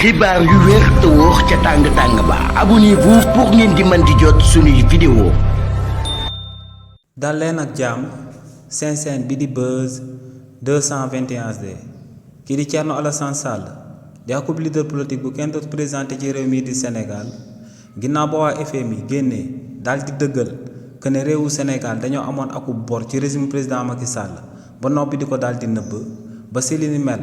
xibaar yu wér te wóor ca tàng ba abonnez-vous pour ngeen di mën di jot suñuy vidéo. dal leen ak jàmm seen bi di Buzz 221HD kii di Thierno Alassane Sall di akub leader politique bu kenn dootu présenté ci réew mi di Sénégal ginnaaw ba waa FMI génnee daal di dëggal que ne réewu Sénégal dañoo amoon akub bor ci régime président Macky Sall ba noppi di ko daal di nëbb ba si li ni mel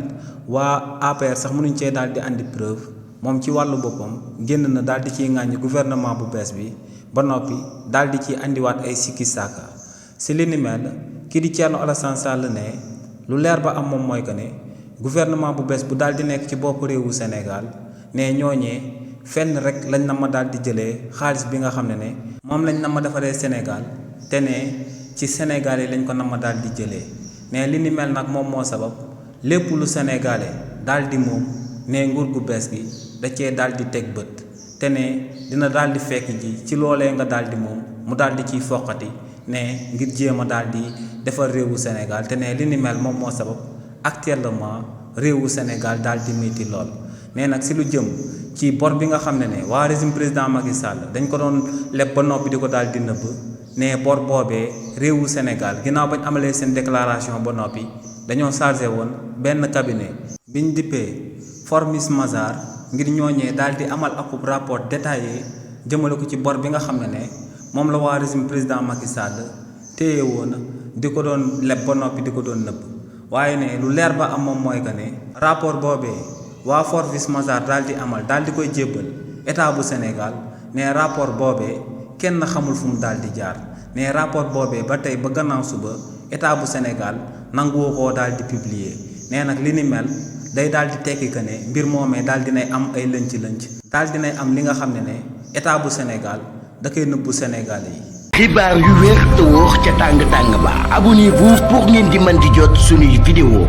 waa APR sax mënuñ cee daal di andi preuve moom ci wàllu boppam génn na daal di ciy ŋàññi gouvernement bu bees bi ba noppi daal di ciy andiwaat ay sikki sàkka si li ni mel kii di Thierno Alassane Sall ne lu leer ba am moom mooy que ne gouvernement bu bees bu daal di nekk ci bopp réewu Sénégal ne ñooñee fenn rek lañ na ma daal di jëlee xaalis bi nga xam ne moom lañ na ma defaree Sénégal te ne ci Sénégal yi lañ ko na ma daal di jëlee ne li ni mel nag moom moo sabab lépp lu sénégalais daal di moom ne nguur gu bees gi da cee daal di teg bët te ne dina daal di fekk ji ci loolee nga daal di moom mu daal di ciy foqati ne ngir jéem a daal di defar réewu Sénégal te ne li ni mel moom moo sabab actuellement réewu Sénégal daal di métti lool. ne nag si lu jëm ci bor bi nga xam ne waa régime président Macky Sall dañ ko doon leb ba noppi di ko daal di nëbb ne bor boobee réewu Sénégal ginnaaw bañ amalee seen déclaration ba noppi dañoo chargé woon benn cabinet biñ dippee Formis Mazars ngir ñooñee daal di amal akub rapport détaillé jëmale ko ci bor bi nga xam ne moom la waa régime président Macky Sall téye woon di ko doon leb ba noppi di ko doon nëbb waaye ne lu leer ba am moom mooy que ne rapport boobee waa Formis Mazars daal di amal daal di koy jébbal état bu Sénégal ne rapport boobee kenn xamul fu mu daal di jaar ne rapport boobee ba tey ba gannaaw suba état bu Sénégal nanguwoo koo daal di publier nee nag li ni mel day daal di tekki que ne mbir moomee daal dinay am ay lënc-lënc daal dinay am li nga xam ne état bu Sénégal da koy nëbbu Sénégalais yi. xibaar yu wér te wóor ca tàng ba abonnez-vous pour ngeen di mën di jot suñuy vidéo.